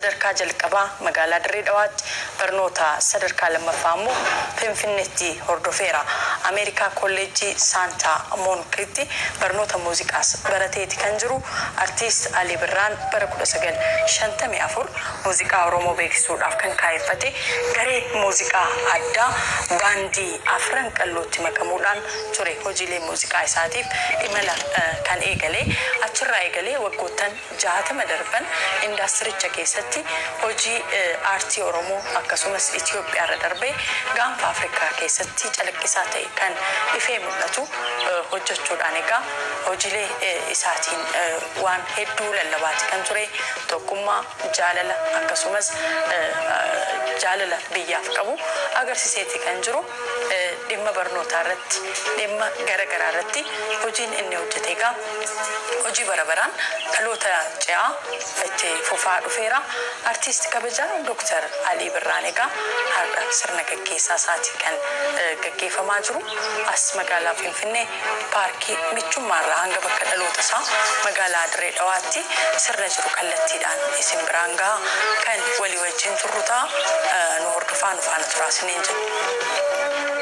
Sadarkaa jalqabaa magaalaa Dirree Dhawaatti, barnoota sadarkaa lammaffaa immoo Finfinneetti hordofeera. Ameerikaa Kolleejjii Saantaa Moonkitti barnoota muuziqaas barateeti kan jiru. Artiist Alii Birraan bara 1954 muuziqaa Oromoo beeksisuudhaaf kan kaayeffate garee muuziqaa addaa Baandii Afran Qallootti makamuudhaan ture hojiilee muuziqaa isaatiif imala kan eegale. Achirraa eegalee waggoottan 60 darban indaastiricha keessatti hojii aartii Oromoo akkasumas Itoophiyaarra darbee gaanfa Afrikaa keessatti calaqqisaa ta'e kan ifee mul'atu hojjechuudhaan egaa hojiilee isaatiin waan hedduu lallabaati kan ture. Tokkummaa, jaalala akkasumas jaalala biyyaaf qabu agarsiiseeti kan jiru. Dhimma barnootaa irratti, dhimma gara garaa irratti hojiin inni hojjete egaa hojii bara baraan dhaloota ce'aa itti fufaa dhufeera. Artiist kabajaa Dooktar Alii Birraan egaa har'a sirna gaggeessaa isaati kan gaggeeffamaa jiru. As magaalaa Finfinnee paarkii Michummaarraa hanga bakka dhaloota isaa magaalaa Dirree Dhawaatti sirna jiru kallattiidhaan isin biraan gaha kan walii wajjin turru ta'a. Nu hordofaa, nu faana turaa isiniin jedha.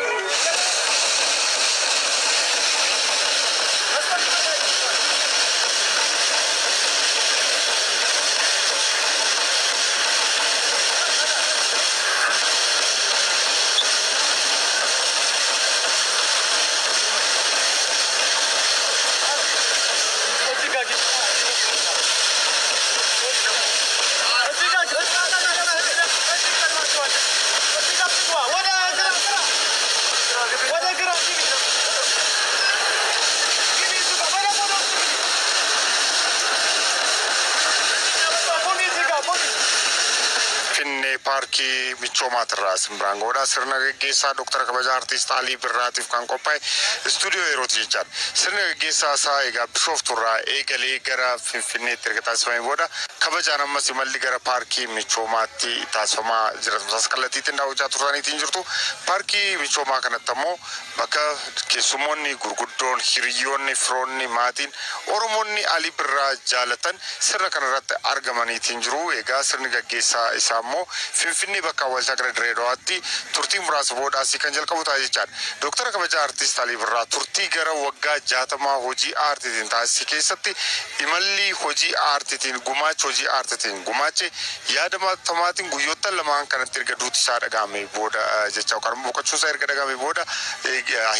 Finfinnee paarkii Michoomaatirraa isin biraan godha. Sirna gaggeessaa Dooktara kabajaa Artiist Alii Birraatiif kan qophaa'e istuudiyoo yerooti jechaadha. Sirna gaggeessaa isaa egaa Bishoofturraa eegalee gara Finfinneetti erga taasifamee booda kabajaan ammas imalli gara paarkii Michoomaatti taasifamaa jira. Tamsaasa kallattiitiin daawwachaa turtaniitiin jirtu. Paarkii Michoomaa kanatti ammoo bakka keessummoonni gurguddoon, hiriyoonni, firoonni, maatiin, Oromoonni Alii Birraa jaalatan sirna kanarratti argamaniitiin jiru. Egaa sirni gaggeessaa isaa immoo Finfinnee bakka awwaalchaa gara Dirree Dhawaatti turtii muraasa booda asii kan jalqabu ta'a jechaadha. Dooktara kabajaa Artiist Alii Birraa turtii gara waggaa 60 hojii aartiitiin taasise keessatti imalli hojii aartiitiin gumaacha hojii aartiitiin gumaache yaadatamaatiin guyyoota lamaan kanatti erga duuti isaa dhagahame booda jecha yookaan immoo boqochuun isaa erga dhagahame booda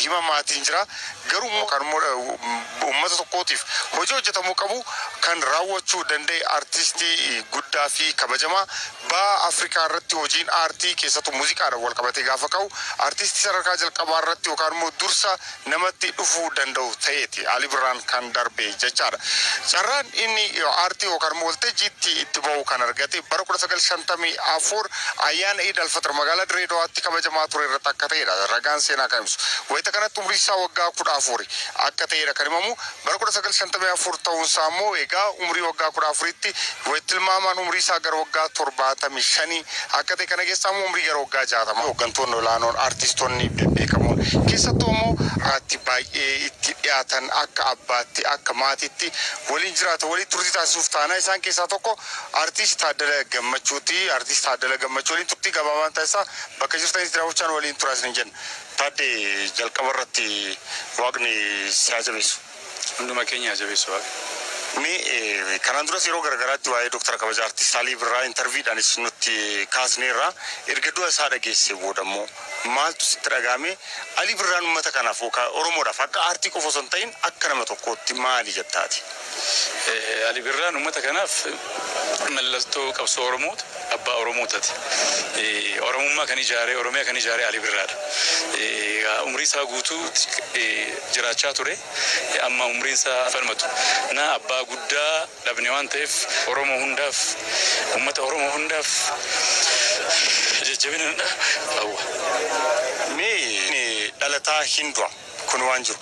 himamaatiin jira. Garuu immoo kan immoo uummata tokkootiif hojii hojjetamuu qabu kan raawwachuu danda'e artistii guddaa fi kabajamaa baha Afrikaa irratti hojiin aartii keessattuu muuziqaadhaan wal qabatee gaafa ka'u artistii sadarkaa jalqabaa irratti yookaan immoo dursa namatti dhufuu danda'u ta'eeti Ali Birraan kan darbe jechaadha. Carraan inni aartii yookaan immoo waltajjiitti itti ba'u kan argate bara 1954 ayyaana Iid Alfaxir magaalaa Dirree Dawaatti kabajamaa ture irratti akka ta'edha ragaan seenaa kan ibsu. Wayita kanatti umrii isaa waggaa 14 akka ta'edha kan himamu. Bara 1954 ta'uunsaa immoo egaa umrii waggaa 14tti tilmaamaan umrii isaa gara waggaa 75 akka ta'e, kana keessaa immoo umrii gara waggaa 60. Hooggantoonni olaanoon, artistoonni bebbeekamoon, keessattuu immoo irratti baay'ee itti dhiyaatan, akka abbaatti akka maatiitti waliin jiraatan waliin turtii taasisuuf taana. Isaan keessaa tokko Artiist Taaddala Gammachuuti. Artiist Taaddala Gammachuu waliin turtii gabaabaan taasisaa, bakka jirtanitti daawwachaan waliin turaa isin jenna. Taaddee, jalqaba irratti Waaqni si haa jabeessu. Hunduma keenya haa jabeessu Waaqa. Mee kanaan duras yeroo garagaraatti waa'ee Dooktara kabajaa Artiist Alii Birraa intarviidhaanis nutti kaasneerra. Erga du'a isaa dhageesse booda immoo maaltu sitti dhagahame? Alii Birraan uummata kanaaf yookaan Oromoodhaaf akka aartii qofa osoo hin ta'in akka nama tokkootti maali jettaati? Ali Birraan uummata kanaaf mallattoo qabsoo Oromooti. Abbaa Oromootaati. Oromummaa kan ijaare, Oromiyaa kan ijaare Ali Birraadha. Umrii isaa guutuu jiraachaa ture. Amma umriin isaa falmatu. Na abbaa guddaa dhabne waan ta'eef Oromoo hundaaf, uummata Oromoo hundaaf jajjabina hawwa. Mee dhalataa Hindu'a kun waan jiru.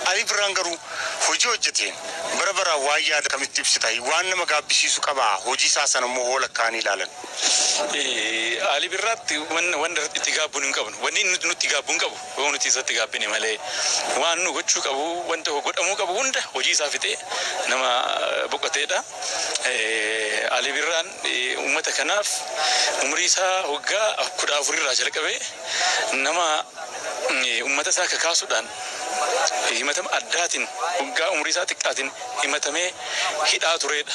Ali Birraan garuu hojii hojjeteen bara Bara baraan waan yaada kamitti ibsita? Waan nama gaabbisiisu qaba. Hojii isaa sana immoo hoola kaanii ilaalan. Ali Birraatti wanta itti gaabbuun hin qabnu. Wanni nutti gaabbuun qabu yoo nuti isatti gaabbine malee, waan nu gochuu qabu, wanta godhamuu qabu hunda hojii isaa fixee nama boqoteedha. Ali Birraan uummata kanaaf umurii isaa waggaa 14 irraa jalqabee nama uummata isaa kakaasuudhaan himatama addaatiin waggaa umurii isaa xiqqaatiin himatamee hidhaa turedha.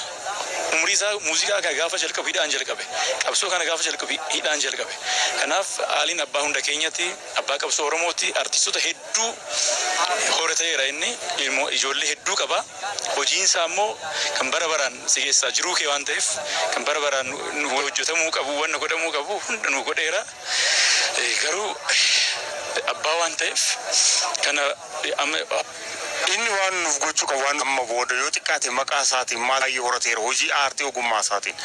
Umurii isaa muuziqaa kana gaafa jalqabu hidhaan jalqabe. Qabsoo kana gaafa jalqabu hidhaan jalqabe. Kanaaf Aliin abbaa hunda keenyatti, abbaa qabsoo Oromooti, artistoota hedduu horateera inni, ijoollee hedduu qaba. Hojiin isaa immoo kan bara baraan si keessaa jiruu kee waan ta'eef, kan bara baraan nu hojjetamuu qabu, wanna godhamuu qabu hunda nu godheera. Garuu abbaa waan ta'eef kana amma Inni waan nuuf gochuu qabu, waan amma booda yoo xiqqaate maqaa isaatiin maal baay'ee horateera hojii aartii ogummaa isaatiin.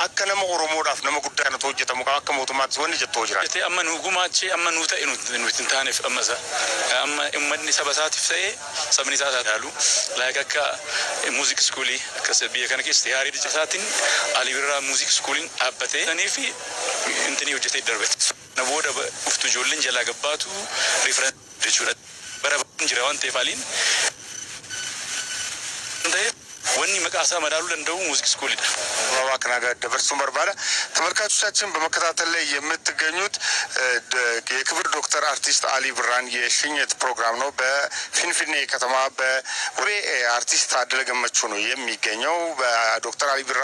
Akka nama Oromoodhaaf nama guddaa kanatu hojjetamu qaba, akka mootummaattis wanni jettoo jira. Jettee amma nu gumaachee, amma nu ta'e, nuti hin taaneef, amma isa amma uummanni saba isaatiif ta'ee sabni isaa isaa ilaalu laayik akka music schoolii akkas biyya kana keessa yaarii isaatiin Ali Birraa Music Schooliin dhaabbatee sanii fi intinii hojjetee darbe. Na booda dhuftu ijoolleen jalaa gabbaatu reference jechuudha. Bara jira waan ta'eef Aliin ta'eef wanni maqaa isaa madaaluu danda'u music schoolidha. አበባ kana dabarsuun barbaada. ተመልካቾቻችን፣ በመከታተል ላይ የምትገኙት የክብር ዶክተር አርቲስት አሊ ብራን የሽኝት ፕሮግራም ነው። በፊንፊኔ ከተማ በወሬ አርቲስት ታደለ ገመቹ ነው የሚገኘው። በዶክተር አሊ ቢራ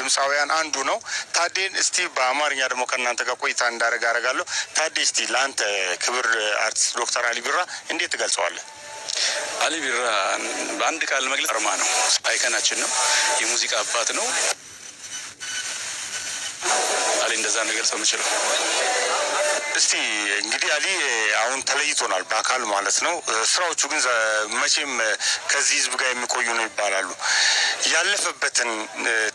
ድምፃውያን አንዱ ነው። ታዴን እስቲ በአማርኛ ደግሞ ከእናንተ ጋር ቆይታ እንዳደረግ አደርጋለሁ። ታዴ፣ እስቲ ለአንተ ክብር አርቲስት ዶክተር አሊ ቢራ እንዴት ትገልጸዋለህ? አሊ ቢራ በአንድ ቃል መግለጽ አርማ ነው፣ icon ኣችን ነው፣ የሙዚቃ አባት ነው። አሊ እንደዛ ነው ገልጸው የምችለው። እስቲ እንግዲህ አሊ አሁን ተለይቶናል በአካል ማለት ነው። ስራዎቹ ግን መቼም ከዚህ ህዝብ ጋር የሚቆዩ ነው ይባላሉ። ያለፈበትን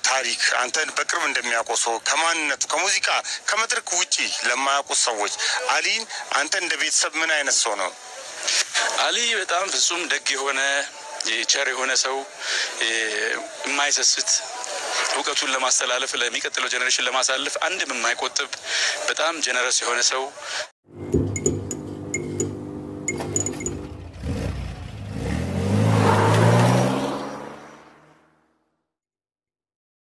ታሪክ አንተን በቅርብ እንደሚያውቀው ሰው፣ ከማንነቱ ከሙዚቃ ከመድረክ ውጪ ለማያውቁት ሰዎች አሊን አንተ እንደ ቤተሰብ ምን አይነት ሰው ነው? አሊ በጣም ፍጹም ደግ የሆነ፣ ቸር የሆነ ሰው፣ የማይሰስት፣ እውቀቱን ለማስተላለፍ ለሚቀጥለው generation ለማሳለፍ አንድም የማይቆጥብ፣ በጣም generous የሆነ ሰው።